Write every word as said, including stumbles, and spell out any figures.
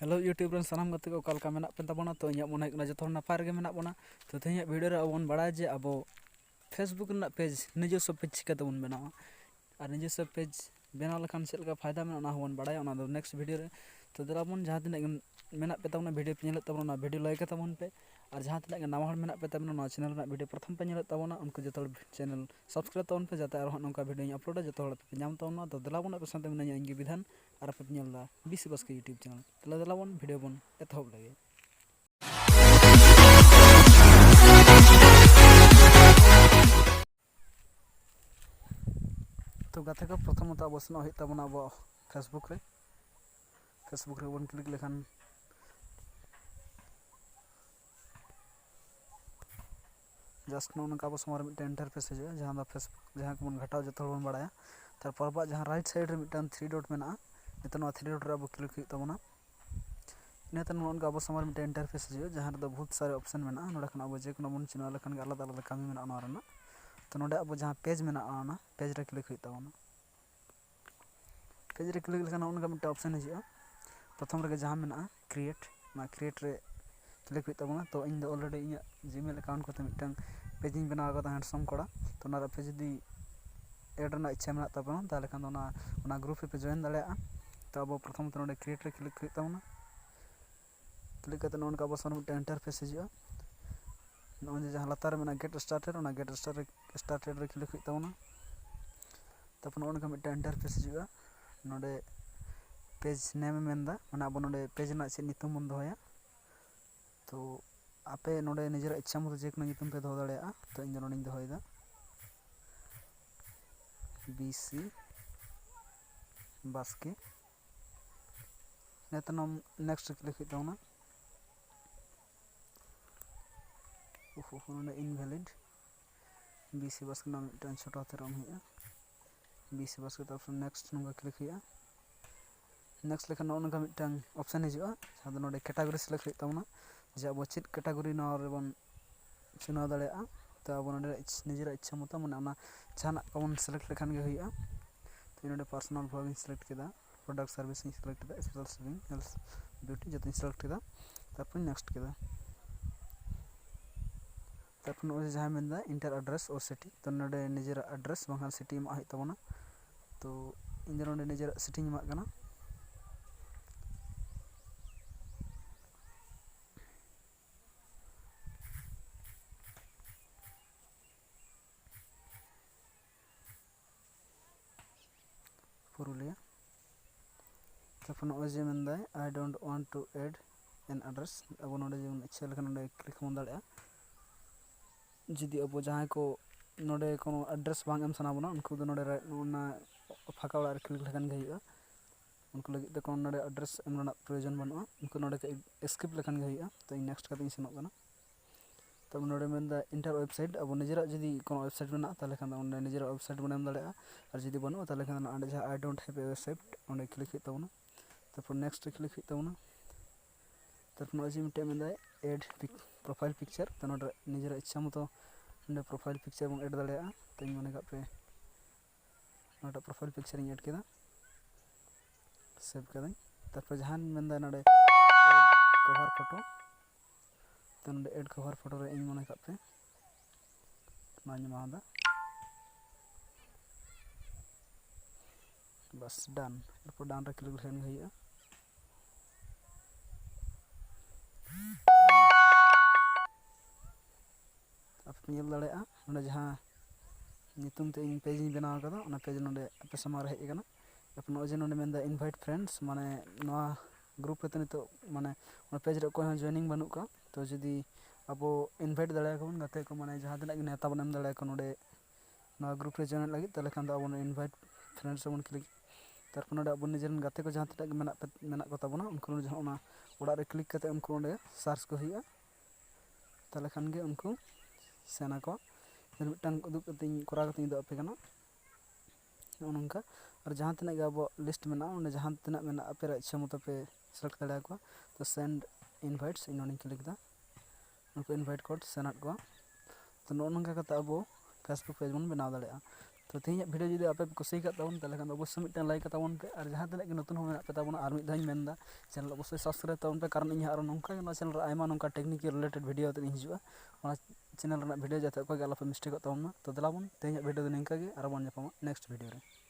Hello YouTube ᱨᱮᱱ ᱥᱟᱱᱟᱢ ᱜᱟᱛᱮ ᱠᱚ, ᱚᱠᱟ ᱞᱮᱠᱟ ᱢᱮᱱᱟᱜ ᱯᱮ ᱛᱟᱵᱚᱱᱟ? ᱛᱚ ᱤᱧᱟᱹᱜ ᱢᱚᱱᱮ ᱦᱩᱭᱩᱜ ᱠᱟᱱᱟ ᱡᱚᱛᱚ ᱦᱚᱲ ᱱᱟᱯᱟᱭ ᱨᱮᱜᱮ ᱢᱮᱱᱟᱜ ᱵᱚᱱᱟ᱾ ᱛᱚ ᱛᱮᱦᱮᱧᱟᱜ video ᱨᱮ ᱟᱵᱚ ᱵᱚᱱ ᱵᱟᱲᱟᱭᱟ ᱡᱮ ᱟᱵᱚ Facebook ᱨᱮᱱᱟᱜ page, ᱱᱤᱡᱚᱥᱥᱚ page ᱪᱤᱠᱟᱹ ᱛᱮᱵᱚᱱ ᱵᱮᱱᱟᱣᱟ᱾ ᱟᱨ ᱱᱤᱡᱚᱥᱥᱚ page ᱵᱮᱱᱟᱣ ᱞᱮᱠᱷᱟᱱ ᱪᱮᱫ ᱞᱮᱠᱟ ᱯᱷᱟᱭᱫᱟ ᱢᱮᱱᱟᱜᱼᱟ, ᱚᱱᱟ ᱦᱚᱸᱵᱚᱱ ᱵᱟᱲᱟᱭᱟ, ᱚᱱᱟ ᱫᱚ next video ᱨᱮ᱾ ᱛᱚ ᱫᱮᱞᱟ ᱵᱚᱱ, ᱡᱟᱦᱟᱸ ᱛᱤᱱᱟᱹᱜ ᱜᱮ ᱢᱮᱱᱟᱜ ᱯᱮ ᱛᱟᱵᱚᱱᱟ, video ᱯᱮ ᱧᱮᱞᱮᱫ ᱛᱟᱵᱚᱱᱟ, ᱚᱱᱟ video like ᱛᱟᱵᱚᱱ ᱯᱮ᱾ ᱟᱨ ᱡᱟᱦᱟᱸ ᱛᱤᱱᱟᱹᱜ ᱜᱮ ᱱᱟᱣᱟ ᱦᱚᱲ ᱢᱮᱱᱟᱜ ᱯᱮ ᱛᱟᱵᱚᱱᱟ, ᱱᱚᱣᱟ channel ᱨᱮᱱᱟᱜ video ᱯᱨᱚᱛᱷᱚᱢ ᱯᱮ ᱧᱮᱞᱮᱫ ᱛᱟᱵᱚᱱᱟ, ᱩᱱᱠᱩ ᱡᱚᱛᱚ ᱦᱚᱲ channel subscribe ᱛᱟᱵᱚᱱ ᱯᱮ, ᱡᱟᱛᱮ ᱟᱨᱦᱚᱸ ᱱᱚᱝᱠᱟ video ᱧ uploadᱟ, ᱡᱚᱛᱚ ᱦᱚᱲ ᱯᱮ ᱧᱟᱢ ᱛᱟᱵᱚᱱᱟ᱾ ᱛᱚ ᱫᱮᱞᱟ ᱵᱚᱱ, ᱟᱯᱮ ᱥᱟᱶᱛᱮ ᱢᱮᱱᱟᱧᱟ ᱤᱧ ᱜᱮ ᱵᱤᱫᱷᱟᱱ, ᱟᱨ ᱟᱯᱮ ᱯᱮ ᱧᱮᱞ ᱮᱫᱟ ᱵᱤᱥᱤ ᱵᱟᱥᱠᱮ YouTube channel᱾ ᱛᱟᱦᱞᱮ ᱫᱮᱞᱟ ᱵᱚᱱ, video ᱵᱚᱱ ᱮᱛᱚᱦᱚᱵ ᱞᱮᱜᱮ᱾ ᱛᱚ ᱜᱟᱛᱮ ᱠᱚ, ᱯᱨᱚᱛᱷᱚᱢᱚᱛᱚ ᱟᱵᱚ ᱥᱮᱱᱚᱜ ᱦᱩᱭᱩᱜ ᱛᱟᱵᱚᱱᱟ ᱟᱵᱚ Facebook ᱨᱮ᱾ Facebook ᱨᱮᱵᱚᱱ click ᱞᱮᱠᱷᱟᱱ just ᱱᱚᱜᱼᱚ ᱱᱚᱝᱠᱟ ᱟᱵᱚ ᱥᱟᱢᱟᱝ ᱨᱮ ᱢᱤᱫᱴᱮᱱ interface ᱦᱤᱡᱩᱜᱼᱟ, ᱡᱟᱦᱟᱸ ᱫᱚ Facebook, ᱡᱟᱦᱟᱸ ᱠᱚᱵᱚᱱ ᱜᱷᱟᱴᱟᱣ ᱡᱚᱛᱚ ᱦᱚᱲ ᱵᱚᱱ ᱵᱟᱲᱟᱭᱟ᱾ ᱛᱟᱨᱯᱚᱨ ᱟᱵᱚᱣᱟᱜ ᱡᱟᱦᱟᱸ right side ᱨᱮ ᱢᱤᱫᱴᱟᱝ three dot ᱢᱮᱱᱟᱜᱼᱟ, ᱱᱤᱛᱚᱜ ᱱᱚᱣᱟ three dot ᱨᱮ ᱟᱵᱚ click ᱦᱩᱭᱩᱜ ᱛᱟᱵᱚᱱᱟ᱾ ᱤᱱᱟᱹ ᱛᱟᱭᱱᱚᱢ ᱱᱚᱜᱼᱚ ᱱᱚᱝᱠᱟ ᱟᱵᱚ ᱥᱟᱢᱟᱝ ᱨᱮ ᱢᱤᱫᱴᱮᱱ interface ᱦᱤᱡᱩᱜᱼᱟ, ᱡᱟᱦᱟᱸ ᱨᱮᱫᱚ ᱵᱚᱦᱩᱛ ᱥᱟᱨᱮ option ᱢᱮᱱᱟᱜᱼᱟ᱾ ᱱᱚᱸᱰᱮ ᱠᱷᱚᱱ ᱟᱵᱚ ᱡᱮ ᱠᱳᱱᱳ ᱵᱚᱱ ᱪᱤᱱᱦᱟᱹᱣ ᱞᱮᱠᱷᱟᱱ ᱜᱮ ᱟᱞᱟᱫᱟ ᱟᱞᱟᱫᱟ ᱠᱟᱹᱢᱤ ᱢᱮᱱᱟᱜᱼᱟ ᱱᱚᱣᱟ ᱨᱮᱱᱟᱜ᱾ ᱛᱚ ᱱᱚᱸᱰᱮ ᱟᱵᱚ ᱡᱟᱦᱟᱸ page ᱢᱮᱱᱟᱜᱼᱟ, ᱚᱱᱟ page ᱨᱮ click ᱦᱩᱭᱩᱜ ᱛᱟᱵᱚᱱᱟ᱾ Page ᱨᱮ click ᱞᱮᱠᱷᱟᱱ ᱱᱚᱜᱼᱚ ᱱᱚᱝᱠᱟ ᱢᱤᱫᱴᱮᱱ option ᱦᱤᱡᱩᱜᱼᱟ᱾ ᱯᱨᱚᱛᱷᱚᱢ ᱨᱮᱜᱮ ᱡᱟᱦᱟᱸ ᱢᱮᱱᱟᱜᱼᱟ create, ᱚᱱᱟ create ᱨᱮ click ᱦᱩᱭᱩᱜ ᱛᱟᱵᱚᱱᱟ᱾ ᱛᱚ ᱤᱧ ᱫᱚ already ᱤᱧᱟᱹᱜ Gmail account ᱠᱚᱛᱮ ᱢᱤᱫᱴᱟᱝ page ᱤᱧ ᱵᱮᱱᱟᱣ ᱟᱠᱟᱫᱟ, Handsome ᱠᱚᱲᱟ᱾ ᱛᱚ ᱚᱱᱟᱨᱮ ᱟᱯᱮ ᱡᱩᱫᱤ add ᱨᱮᱱᱟᱜ ᱤᱪᱪᱷᱟ ᱢᱮᱱᱟᱜ ᱛᱟᱵᱚᱱᱟ, ᱛᱟᱦᱚᱞᱮ ᱠᱷᱟᱱ ᱫᱚ ᱚᱱᱟ, ᱚᱱᱟ group ᱨᱮᱯᱮ join ᱫᱟᱲᱮᱭᱟᱜᱼᱟ᱾ ᱛᱚ ᱟᱵᱚ ᱯᱨᱚᱛᱷᱚᱢᱚᱛᱚ ᱱᱚᱰᱮ create ᱨᱮ click ᱦᱩᱭᱩᱜ ᱛᱟᱵᱚᱱᱟ᱾ Click ᱠᱟᱛᱮ ᱱᱚᱜᱼᱚ ᱱᱚᱝᱠᱟ ᱟᱵᱚ ᱥᱟᱢᱟᱝ ᱨᱮ ᱢᱤᱫᱴᱟᱝ interface ᱦᱤᱡᱩᱜᱼᱟ᱾ ᱱᱚᱜᱼᱚᱭ ᱡᱮ ᱡᱟᱦᱟᱸ ᱞᱟᱛᱟᱨ ᱨᱮ ᱢᱮᱱᱟᱜᱼᱟ get started, ᱚᱱᱟ get started, started ᱨᱮ click ᱦᱩᱭᱩᱜ ᱛᱟᱵᱚᱱᱟ᱾ ᱛᱟᱨᱯᱚᱨ ᱱᱚᱜᱼᱚ ᱱᱚᱝᱠᱟ ᱢᱤᱫᱴᱟᱝ interface ᱦᱤᱡᱩᱜᱼᱟ᱾ ᱱᱚᱰᱮ page name ᱮ ᱢᱮᱱᱫᱟ, ᱢᱟᱱᱮ ᱟᱵᱚ ᱱᱚᱰᱮ page ᱨᱮᱱᱟᱜ ᱪᱮᱫ ᱧᱩᱛᱩᱢ ᱵᱚᱱ ᱫᱚᱦᱚᱭᱟ᱾ ᱛᱚ ᱟᱯᱮ ᱱᱚᱰᱮ ᱱᱤᱡᱮᱨᱟᱜ ᱤᱪᱪᱷᱟ ᱢᱚᱛᱚ ᱡᱮ ᱠᱳᱱᱳ ᱧᱩᱛᱩᱢ ᱯᱮ ᱫᱚᱦᱚ ᱫᱟᱲᱮᱭᱟᱜᱼᱟ᱾ ᱛᱚ ᱤᱧ ᱫᱚ ᱱᱚᱰᱮᱧ ᱫᱚᱦᱚᱭᱮᱫᱟ ᱵᱤ ᱥᱤ ᱵᱟᱥᱠᱮ᱾ ᱤᱱᱟᱹ ᱛᱟᱭᱱᱚᱢ next ᱨᱮ click ᱦᱩᱭᱩᱜ ᱛᱟᱵᱚᱱᱟ᱾ ᱳᱦᱳ, ᱱᱚᱰᱮ invalid, ᱵᱤ ᱥᱤ ᱵᱟᱥᱠᱮ ᱨᱮᱱᱟᱜ ᱢᱤᱫᱴᱟᱝ ᱪᱷᱳᱴᱳ ᱦᱟᱛᱮᱨ ᱚᱞ ᱦᱩᱭᱩᱜᱼᱟ, ᱵᱤ ᱥᱤ ᱵᱟᱥᱠᱮ᱾ ᱛᱟᱨᱯᱚᱨ next ᱱᱚᱝᱠᱟ click ᱦᱩᱭᱩᱜᱼᱟ᱾ Next ᱞᱮᱠᱷᱟᱱ ᱱᱚᱜᱼᱚ ᱱᱚᱝᱠᱟ ᱢᱤᱫᱴᱟᱝ option ᱦᱤᱡᱩᱜᱼᱟ, ᱡᱟᱦᱟᱸ ᱫᱚ ᱱᱚᱰᱮ category select ᱦᱩᱭᱩᱜ ᱛᱟᱵᱚᱱᱟ, ᱡᱮ ᱟᱵᱚ ᱪᱮᱫ category ᱱᱚᱣᱟ ᱨᱮᱵᱚᱱ ᱪᱩᱱᱟᱹᱣ ᱫᱟᱲᱮᱭᱟᱜᱼᱟ᱾ ᱛᱚ ᱟᱵᱚ ᱱᱚᱰᱮ ᱤᱪ-, ᱱᱤᱡᱮᱨᱟᱜ ᱤᱪᱪᱷᱟ ᱢᱚᱛᱚ, ᱢᱟᱱᱮ ᱚᱱᱟ ᱡᱟᱦᱟᱱᱟᱜ ᱠᱚᱵᱚᱱ select ᱞᱮᱠᱷᱟᱱ ᱜᱮ ᱦᱩᱭᱩᱜᱼᱟ᱾ ᱛᱚ ᱤᱧ ᱱᱚᱰᱮ personal vlog ᱤᱧ select ᱠᱮᱫᱟ᱾ product service ᱤᱧ select ᱠᱮᱫᱟ, special saving, health, beauty ᱡᱚᱛᱚᱧ select ᱠᱮᱫᱟ᱾ ᱛᱟᱨᱯᱚᱨᱮᱧ next ᱠᱮᱫᱟ᱾ ᱛᱟᱨᱯᱚᱨ ᱱᱚᱜᱼᱚᱭ ᱡᱟᱦᱟᱸᱭ ᱢᱮᱱᱫᱟ enter address or city, ᱛᱚ ᱱᱚᱰᱮ ᱱᱤᱡᱮᱨᱟᱜ address ᱵᱟᱝᱠᱷᱟᱱ city ᱮᱢᱟᱜ ᱦᱩᱭᱩᱜ ᱛᱟᱵᱚᱱᱟ᱾ ᱛᱚ ᱤᱧ ᱫᱚ ᱱᱚᱰᱮ ᱱᱤᱡᱮᱨᱟᱜ city ᱤᱧ ᱮᱢᱟᱜ ᱠᱟᱱᱟ᱾ ᱯᱩᱨᱩᱞᱤᱭᱟᱹ᱾ ᱛᱟᱨᱯᱚᱨ ᱱᱚᱜᱼᱚᱭ ᱡᱮ ᱢᱮᱱᱫᱟᱭ, "I don't want to add an address", ᱟᱵᱚ ᱱᱚᱰᱮ ᱡᱮᱢᱚᱱ ᱤᱪᱪᱷᱟᱹ ᱞᱮᱠᱷᱟᱱ ᱱᱚᱰᱮ click ᱵᱚᱱ ᱫᱟᱲᱮᱭᱟᱜᱼᱟ᱾ ᱡᱩᱫᱤ ᱟᱵᱚ ᱡᱟᱦᱟᱸᱭ ᱠᱚ ᱱᱚᱰᱮ ᱠᱳᱱᱳ address ᱵᱟᱝ ᱮᱢ ᱥᱟᱱᱟ ᱵᱚᱱᱟ, ᱩᱱᱠᱩ ᱫᱚ ᱱᱚᱰᱮ ᱨᱟᱭ-, ᱚᱱᱟ ᱯᱷᱟᱸᱠᱟ ᱚᱲᱟᱜ ᱨᱮ click ᱞᱮᱠᱷᱟᱱ ᱜᱮ ᱦᱩᱭᱩᱜᱼᱟ᱾ ᱩᱱᱠᱩ ᱞᱟᱹᱜᱤᱫ ᱛᱮ ᱠᱳᱱᱳ ᱱᱚᱰᱮ address ᱮᱢ ᱨᱮᱱᱟᱜ ᱯᱨᱚᱭᱳᱡᱚᱱ ᱵᱟᱹᱱᱩᱜᱼᱟ, ᱩᱱᱠᱩ ᱱᱚᱰᱮ ᱠᱚ skip ᱞᱮᱠᱷᱟᱱ ᱜᱮ ᱦᱩᱭᱩᱜᱼᱟ᱾ ᱛᱚ ᱤᱧ next ᱠᱟᱛᱮ ᱤᱧ ᱥᱮᱱᱚᱜ ᱠᱟᱱᱟ᱾ ᱛᱟᱨᱯᱚᱨ ᱱᱚᱰᱮ ᱢᱮᱱᱫᱟ enter website, ᱟᱵᱚ ᱱᱤᱡᱮᱨᱟᱜ ᱡᱩᱫᱤ ᱠᱳᱱᱳ website ᱢᱮᱱᱟᱜᱼᱟ, ᱛᱟᱦᱚᱞᱮ ᱠᱷᱟᱱ ᱫᱚ ᱚᱸᱰᱮ ᱱᱤᱡᱮᱨᱟᱜ website ᱵᱚᱱ ᱮᱢ ᱫᱟᱲᱮᱭᱟᱜᱼᱟ᱾ ᱟᱨ ᱡᱩᱫᱤ ᱵᱟᱹᱱᱩᱜᱼᱟ, ᱛᱟᱦᱚᱞᱮ ᱠᱷᱟᱱ ᱫᱚ ᱚᱸᱰᱮ ᱡᱟᱦᱟᱸ "I don't have a website", ᱚᱸᱰᱮ click ᱦᱩᱭᱩᱜ ᱛᱟᱵᱚᱱᱟ᱾ ᱛᱟᱨᱯᱚᱨ next ᱨᱮ click ᱦᱩᱭᱩᱜ ᱛᱟᱵᱚᱱᱟ᱾ ᱛᱟᱨᱯᱚᱨ ᱱᱚᱜᱼᱚᱭ ᱡᱮ ᱢᱤᱫᱴᱮᱱ ᱢᱮᱱᱫᱟᱭ add pic-, profile picture, ᱛᱚ ᱱᱚᱰᱮ ᱱᱤᱡᱮᱨᱟᱜ ᱤᱪᱪᱷᱟ ᱢᱚᱛᱚ ᱱᱚᱰᱮ profile picture ᱵᱚᱱ add ᱫᱟᱲᱮᱭᱟᱜᱼᱟ᱾ ᱛᱚ ᱤᱧ ᱢᱚᱱᱮ ᱠᱟᱜ ᱯᱮ ᱱᱚᱣᱟᱴᱟᱜ profile picture ᱤᱧ add ᱠᱮᱫᱟ, save ᱠᱟᱹᱫᱟᱹᱧ᱾ ᱛᱟᱨᱯᱚᱨ ᱡᱟᱦᱟᱸᱧ ᱢᱮᱱᱫᱟ ᱱᱚᱰᱮ add cover photo, ᱛᱚ ᱱᱚᱰᱮ add cover photo ᱨᱮ ᱤᱧ ᱢᱚᱱᱮ ᱠᱟᱜ ᱯᱮ ᱱᱚᱣᱟᱧ ᱮᱢᱟᱣᱟᱫᱟ᱾ ᱵᱟᱥ, done᱾ ᱮᱨᱯᱚᱨ done ᱨᱮ click ᱞᱮᱠᱷᱟᱱ ᱜᱮ ᱦᱩᱭᱩᱜᱼᱟ᱾ ᱟᱯᱮ ᱯᱮ ᱧᱮᱞ ᱫᱟᱲᱮᱭᱟᱜᱼᱟ, ᱱᱚᱰᱮ ᱡᱟᱦᱟᱸ ᱧᱩᱛᱩᱢ ᱛᱮ ᱤᱧ page ᱤᱧ ᱵᱮᱱᱟᱣ ᱠᱟᱫᱟ, ᱚᱱᱟ page ᱱᱚᱰᱮ ᱟᱯᱮ ᱥᱟᱢᱟᱝ ᱨᱮ ᱦᱮᱡ ᱟᱠᱟᱱᱟ᱾ ᱛᱟᱨᱯᱚᱨ ᱱᱚᱜᱼᱚᱭ ᱡᱮ ᱱᱚᱰᱮ ᱢᱮᱱᱫᱟ invite friends, ᱢᱟᱱᱮ ᱱᱚᱣᱟ group ᱨᱮᱛᱚ ᱱᱤᱛᱚᱜ, ᱢᱟᱱᱮ ᱚᱱᱟ page ᱨᱮ ᱚᱠᱚᱭ ᱦᱚᱸ joining ᱵᱟᱹᱱᱩᱜ ᱠᱚᱣᱟ᱾ ᱛᱚ ᱡᱩᱫᱤ ᱟᱵᱚ invite ᱫᱟᱲᱮᱭᱟᱠᱚ ᱵᱚᱱ ᱜᱟᱛᱮ ᱠᱚ, ᱢᱟᱱᱮ ᱡᱟᱦᱟᱸ ᱛᱤᱱᱟᱹᱜ ᱜᱮ ᱱᱮᱣᱛᱟ ᱵᱚᱱ ᱮᱢ ᱫᱟᱲᱮᱭᱟᱠᱚᱣᱟ ᱱᱚᱰᱮ ᱱᱚᱣᱟ group ᱨᱮ join ᱞᱟᱹᱜᱤᱫ, ᱛᱟᱦᱚᱞᱮ ᱠᱷᱟᱱ ᱫᱚ ᱟᱵᱚ ᱱᱚᱰᱮ invite friends ᱨᱮᱵᱚᱱ click᱾ ᱛᱟᱨᱯᱚᱨ ᱱᱚᱰᱮ ᱟᱵᱚ ᱱᱤᱡᱮᱨᱮᱱ ᱜᱟᱛᱮ ᱠᱚ ᱡᱟᱦᱟᱸ ᱛᱤᱱᱟᱹᱜ ᱜᱮ ᱢᱮᱱᱟᱜ ᱯᱮ, ᱢᱮᱱᱟᱜ ᱠᱚ ᱛᱟᱵᱚᱱᱟ, ᱩᱱᱠᱩ ᱱᱚᱰᱮ ᱡᱟᱦᱟᱸ ᱚᱱᱟ ᱚᱲᱟᱜ ᱨᱮ click ᱠᱟᱛᱮ ᱩᱱᱠᱩ ᱚᱸᱰᱮ search ᱠᱚ ᱦᱩᱭᱩᱜᱼᱟ᱾ ᱛᱟᱦᱚᱞᱮ ᱠᱷᱟᱱ ᱜᱮ ᱩᱱᱠᱩ ᱥᱮᱱ ᱟᱠᱚ᱾ ᱟᱨ ᱢᱤᱫᱴᱟᱝ ᱩᱫᱩᱜ ᱠᱟᱛᱮᱧ, ᱠᱚᱨᱟᱣ ᱠᱟᱛᱮᱧ ᱩᱫᱩᱜ ᱟᱯᱮ ᱠᱟᱱᱟ᱾ ᱱᱚᱜᱼᱚ ᱱᱚᱝᱠᱟ᱾ ᱟᱨ ᱡᱟᱦᱟᱸ ᱛᱤᱱᱟᱹᱜ ᱜᱮ ᱟᱵᱚᱣᱟᱜ list ᱢᱮᱱᱟᱜᱼᱟ, ᱚᱸᱰᱮ ᱡᱟᱦᱟᱸ ᱛᱤᱱᱟᱹᱜ ᱢᱮᱱᱟᱜᱼᱟ, ᱟᱯᱮᱨᱟᱜ ᱤᱪᱪᱷᱟᱹ ᱢᱚᱛᱚ ᱯᱮ select ᱫᱟᱲᱮᱭᱟᱠᱚᱣᱟ᱾ ᱛᱚ send invites, ᱤᱧ ᱱᱚᱸᱰᱮᱧ click ᱮᱫᱟ, ᱱᱩᱠᱩ invite code send ᱟᱫ ᱠᱚᱣᱟ᱾ ᱛᱚ ᱱᱚᱜᱼᱚ ᱱᱚᱝᱠᱟ ᱠᱟᱛᱮ ᱟᱵᱚ Facebook page ᱵᱚᱱ ᱵᱮᱱᱟᱣ ᱫᱟᱲᱮᱭᱟᱜᱼᱟ᱾ ᱛᱚ ᱛᱮᱦᱮᱧᱟᱜ video ᱡᱩᱫᱤ ᱟᱯᱮ ᱯᱮ ᱠᱩᱥᱤ ᱟᱠᱟᱫ ᱛᱟᱵᱚᱱ, ᱛᱟᱦᱚᱞᱮ ᱠᱷᱟᱱ ᱫᱚ ᱚᱵᱚᱥᱥᱳᱭ ᱢᱤᱫᱴᱟᱝ like ᱠᱟᱛᱟᱵᱚᱱ ᱯᱮ᱾ ᱟᱨ ᱡᱟᱦᱟᱸ ᱛᱤᱱᱟᱹᱜ ᱜᱮ ᱱᱚᱛᱩᱱ ᱦᱚᱸ ᱢᱮᱱᱟᱜ ᱯᱮ ᱛᱟᱵᱚᱱᱟ, ᱟᱨ ᱢᱤᱫ ᱫᱷᱟᱣ ᱤᱧ ᱢᱮᱱᱫᱟ, channel ᱚᱵᱚᱥᱥᱳᱭ subscribe ᱛᱟᱵᱚᱱ ᱯᱮ, ᱠᱟᱨᱚᱱ ᱤᱧ ᱦᱚᱸ ᱟᱨᱚ ᱱᱚᱝᱠᱟ ᱜᱮ ᱱᱚᱣᱟ channel ᱨᱮ ᱟᱭᱢᱟ ᱱᱚᱝᱠᱟ technical related video ᱟᱛᱮᱫ ᱤᱧ ᱦᱤᱡᱩᱜᱼᱟ᱾ ᱚᱱᱟ channel ᱨᱮᱱᱟᱜ video ᱡᱟᱛᱮ ᱚᱠᱚᱭ ᱜᱮ ᱟᱞᱚ ᱯᱮ mistakeᱚᱜ ᱛᱟᱵᱚᱱ ᱢᱟ᱾ ᱛᱚ ᱫᱮᱞᱟ ᱵᱚᱱ, ᱛᱮᱦᱮᱧᱟᱜ video ᱫᱚ ᱱᱤᱝᱠᱟ ᱜᱮ, ᱟᱨᱚ ᱵᱚᱱ ᱧᱟᱯᱟᱢᱟ next video ᱨᱮ᱾